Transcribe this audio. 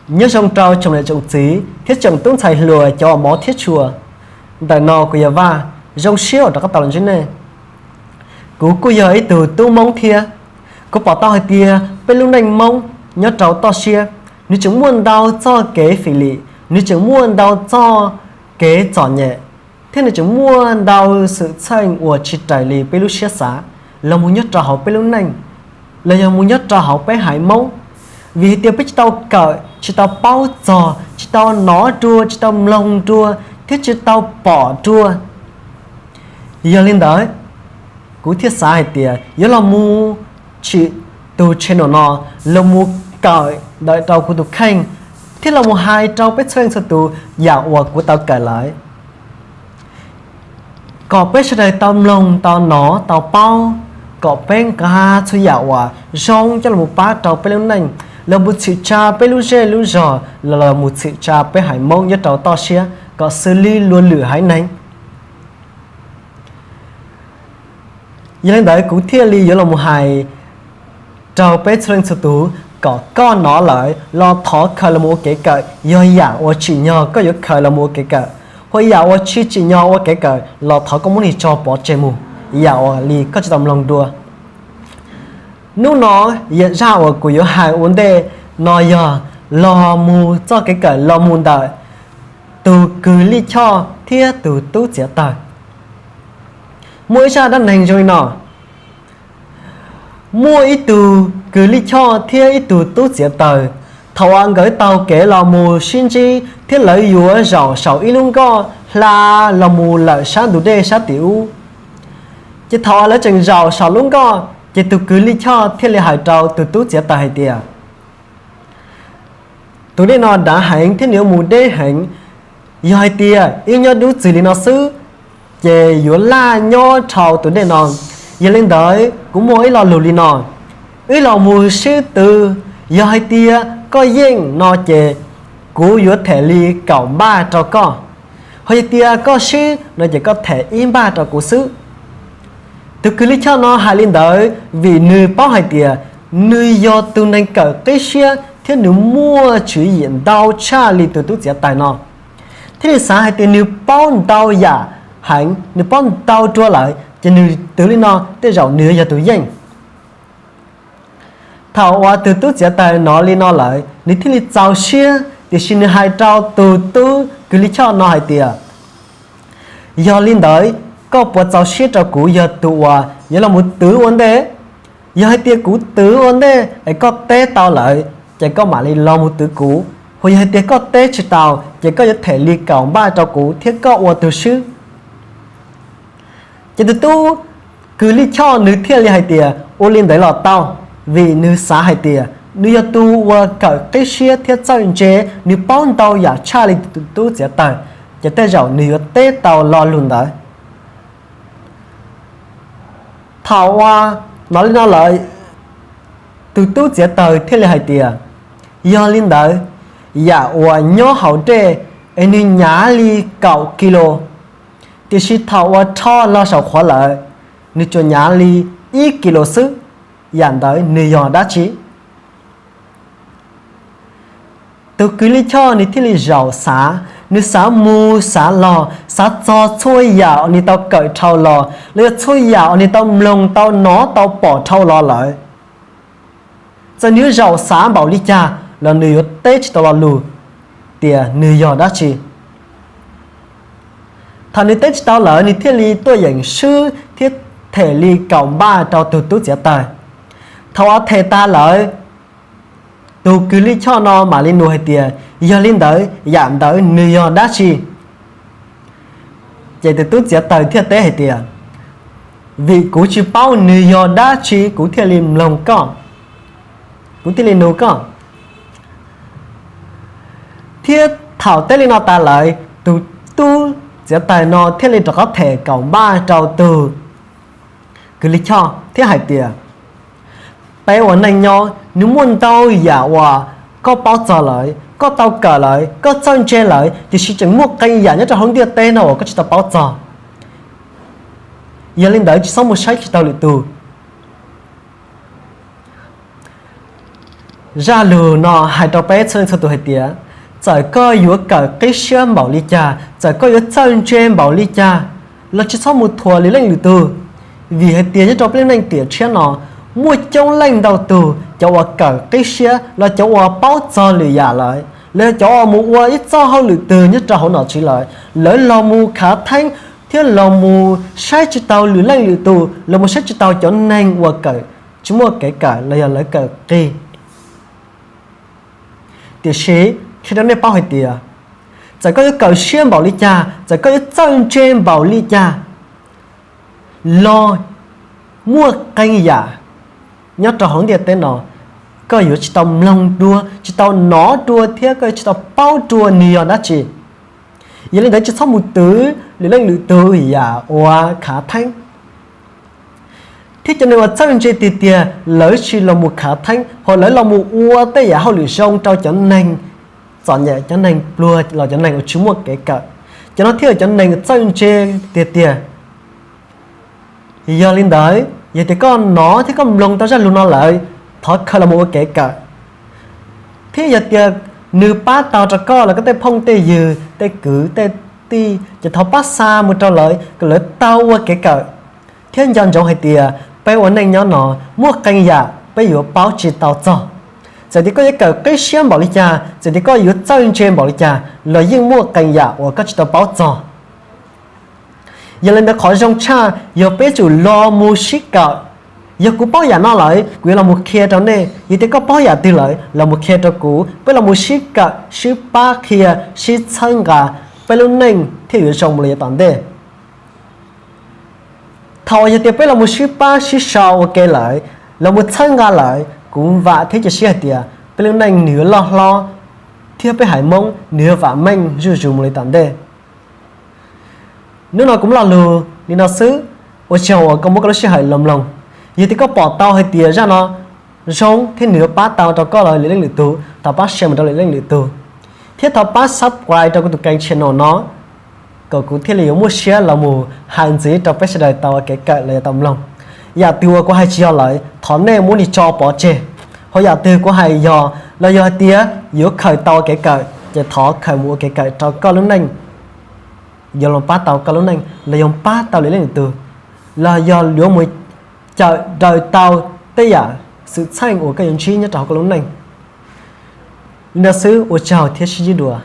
Nyob zoo rau tsoom niam tsoom txiv thiab tsoom tub ntxhais hluas cov uas hmov thiab tshua. Ntawm no kuv yog Vaj, zoo siab uas rov qab tau los ntsib nej. Kuv kuj yog ib tug tub Hmoob thiab. Kuv pom tau hais tias peb lub neej Hmoob nyob rau toj siab, nws tseem muaj ntau txoj kev fim lim, nws tseem muaj ntau txoj kev txom nyem, thiab nws tseem muaj ntau xwm txheej uas tsis raws li peb lub siab xav los mus nyob rau hauv peb lub neej, los yog mus nyob rau hauv peb haiv Hmoob. Vim hais tias peb tsis tau kawm, tsis tau paub txog, tsis tau hnov dua, tsis tau mloog dua, thiab tsis tau pom dua. Yog li ntawd, kuv thiaj xav hais tias yuav los mus tsim tus channel no, los mus kawm ntawm rau kuv tus kheej, thiab los mus hais rau peb txhua leej txhua tus yam uas kuv tau kawm lawm, kom peb sawv daws tau mloog, tau hnov, tau paub, kom peb nqa txhua yam uas zoo coj los pab rau peb lub neej, los mus txhim tsa peb lub zej lub zog, los mus txhim tsa peb haiv Hmoob nyob rau toj siab kom xws li luag lwm haiv neeg. Yog li ntawd kuv thiaj li yuav los mus hais rau peb txhua leej txhua tus, kom koj hnov lawm los thov khaws los mus ua kev kawm, yog yam uas tsim nyog koj yuav khaws los mus ua kev kawm, hos yam uas tsis tsim nyog ua kev kawm los thov koj muab nws tso pov tseg mus, yam uas li koj tsis tau mloog dua. Hnub no, yam zaj uas kuv yuav hais ua ntej no yog los mus txoj kev kawm los mus ntawm tus kws lij choj thiab tus tub txiav taws. Muaj ib zaj dab neeg zoo li no. Muaj ib tug kws lij choj thiab ib tug tub txiav taws. Thaum uas nkawd taug kev los mus sib ntsib thiab lawv yuav zaum saum ib lub nkoj hla los mus lawm sab ntug dej sab tim ub. Ces thaum uas lawv tseem zaum saum lub nkoj, ces tus kws lij choj thiaj li hais rau tus tub txiav taws hais tias, tus dej no dav heev thiab nws yuav mus deb heev. Yog hais tias wb nyob dub txwg li no xwb, ces yuav laj nyob dhau tus dej no. Yog li ntawd kuv muaj ib lo lus li no, wb los mus sib tw, yog hais tias koj yeej no ces kuv yuav them li kaum npaj rau koj, ho yog tias koj sib no ces koj them ib npaj rau kuv xwb. Tus kws lij choj no hais li ntawd vim nws paub hais tias nws yog tus neeg kawm qib siab thiab nws muaj tswv yim ntau tshaj li tus tub txiav taws no, thiaj li xav hais tias nws paub ntau yam heev, nws paub ntau dua lawm, ces nws twv li no tej zaum nws yog tus yeej. Thaum uas tus tub txiav taws hnov li no lawm, nws thiaj li txaus siab, tiam sis nws hais rau tus tub kws lij choj no hais tias, yog li ntawd, koj puas txaus siab rau kuv yog tus uas yuav los mus twv ua ntej? Yog hais tias kuv twv ua ntej es koj teb tau lawm, ces koj mam li los mus twv kuv. Hos yog hais tias koj teb tsis tau, ces koj yuav them li kaum npaj rau kuv thiab koj ua tus swb. Ces tus tub kws lij choj nws thiaj li hais tias ua li ntawd los tau, vim nws xav hais tias nws yog tus uas kawm qib siab thiab txawj ntse, nws paub ntau yam tshaj li tus tub txiav taws, ces tej zaum nws yuav teb tau lo lus ntawd. Thaum uas hnov li no lawm, tus tub txiav taws thiaj li hais tias, yog li ntawd, yam uas nyob hauv dej es nws nyav li kaum kis lus, tiam sis thaum uas rho los saum qhuav lawm, nws tsuas nyav li ib kis lus xwb, yam ntawd nws yog dab tsi? Tus kws lij choj nws thiaj li zaum xav, nws xav mus xav los, xav txog txhua yam uas nws tau kawm dhau los, los yog txhua yam uas nws tau mloog tau hnov tau pom dhau los lawm. Txawm nws yuav zaum xav npaum li cas los nws yuav teb tsis tau lo lus tias nws yog dab tsi. Thaum nws teb tsis tau lawm, nws thiaj li tuaj yeem swb thiab them li kaum npaj rau tus tub txiav taws. Thaum uas them tas lawm, tus kws lij choj no mam li nug hais tias, yog li ntawd, yam ntawd nws yog dab tsi? Ces tus tub txiav taws thiaj teb hais tias, vim kuv tsis paub nws yog dab tsi, kuv thiaj li mloog koj, kuv thiaj li nug koj. Thiab thaum teb li no tas lawm, tus tub txiav taws no thiaj li rov qab them kaum npaj rau tus kws lij choj thiab hais tias, peb ua neej nyob nws muaj ntau yam uas koj paub txog lawm, koj tau kawm lawm, koj txawj ntse lawm, tiam sis tseem muaj qee yam nyob rau hauv ntiaj teb no uas koj tsis tau paub txog. Yog li ntawd tsis txhob mus saib tsis taus lwm tus. Zaj lus no hais rau peb txhua leej txhua tus hais tias, txawm koj yuav kawm qib siab npaum li cas, txawm koj yuav txawj ntse npaum li cas, los tsis txhob mus thuam lwm leej lwm tug, vim hais tias nyob rau peb lub neej tiam tshiab no, muaj coob leej ntau tug cov uas kawm qib siab los cov uas paub txog lwm yam lawm, los yog cov uas mus ua ib txoj hauj lwm twg nyob rau hauv nom tswv lawm, lawv los mus khav theeb thiab los mus saib tsis taus lwm leej lwm tus, los mus saib tsis taus cov neeg uas kawm tsis muaj kev kawm los yog lawv kawm qis. Tiam sis qhia rau nej paub hais tias, txawm koj yuav kawm siab npaum li cas, txawm koj yuav txawj ntse npaum li cas, los muaj qee yam nyob rau hauv ntiaj teb no, koj yuav tsis tau mloog dua, tsis tau hnov dua thiab koj yuav tsis tau paub dua nws yog dab tsi. Yog li ntawd tsis txhob mus twv lwm leej lwm tug yam uas khav theeb. Thiab cov neeg uas txawj ntse tiag tiag lawv tsis los mus khav theeb, hos lawv los mus ua tej yam hauj lwm zoo rau cov neeg txom nyem, cov neeg pluag los cov neeg uas tsis muaj kev kawm. Cov no thiaj yog cov neeg txawj ntse tiag tiag. Yog li ntawd, yog tias koj hnov thiab koj mloog tau zaj lus no lawm, thov khaws los mus ua kev kawm. Thiab yog tias nws pab tau rau koj los koj tej phooj tej ywg, tej kwv tej tij, ces thov pab xa mus rau lawv kom lawv tau ua kev kawm. Thiab nco ntsoov hais tias peb ua neej nyob no muaj qee yam peb yuav paub tsis tau txog. Txawm tias koj yuav kawm qib siab npaum li cas, txawm tias koj yuav txawj ntse npaum li cas, los yeej muaj qee yam uas koj tsis tau paub txog. Yog li ntawd qhov zoo tshaj yog peb tsum los mus sib kawm. Yog kuv paub yam no lawm, kuv yuav los mus qhia rau nej. Yog tias koj paub yam twg lawm, los mus qhia rau kuv. Peb los mus sib kawm, sib pab qhia, sib txhawb nqa, peb lub neej thiaj yuav zoo mus li yav tom ntej. Thaum yog tias peb los mus sib pab sib sau ua ke lawm, los mus txhawb nqa lawm, kuv vam thiab cia siab hais tias peb lub neej nws yuav loj hlob, thiab peb haiv Hmoob nws yuav vam meej zuj zus mus li tom ntej. Hnub no kuv muaj lo lus li no xwb, ua tsaug uas koj muab koj lub sij hawm los mloog. Yog tias koj pom tau hais tias zaj no zoo thiab nws yuav pab tau rau koj los lwm leej lwm tug, thov pab share mus rau lwm leej lwm tug, thiab thov pab subscribe rau kuv tus kênh channel no, kom kuv thiaj li yuav muaj siab los mus hais ntxiv rau peb sawv daws tau kev kawm los yog tau mloog. Yam twg uas kuv hais tsis yog lawm, thov nej muab li tso pov tseg. Hos yam twg kuv hais yog los yog hais tias yuav khaws tau kev kawm, ces thov khaws mus ua kev kawm rau koj lub neej, yuav los pab tau koj lub neej los yog pab tau lwm leej lwm tug, los yog yuav mus cawm daws tau tej yam xwm txheej uas koj yuav ntsib nyob rau hauv koj lub neej. Li no xwb, ua tsaug thiab sib ntsib dua.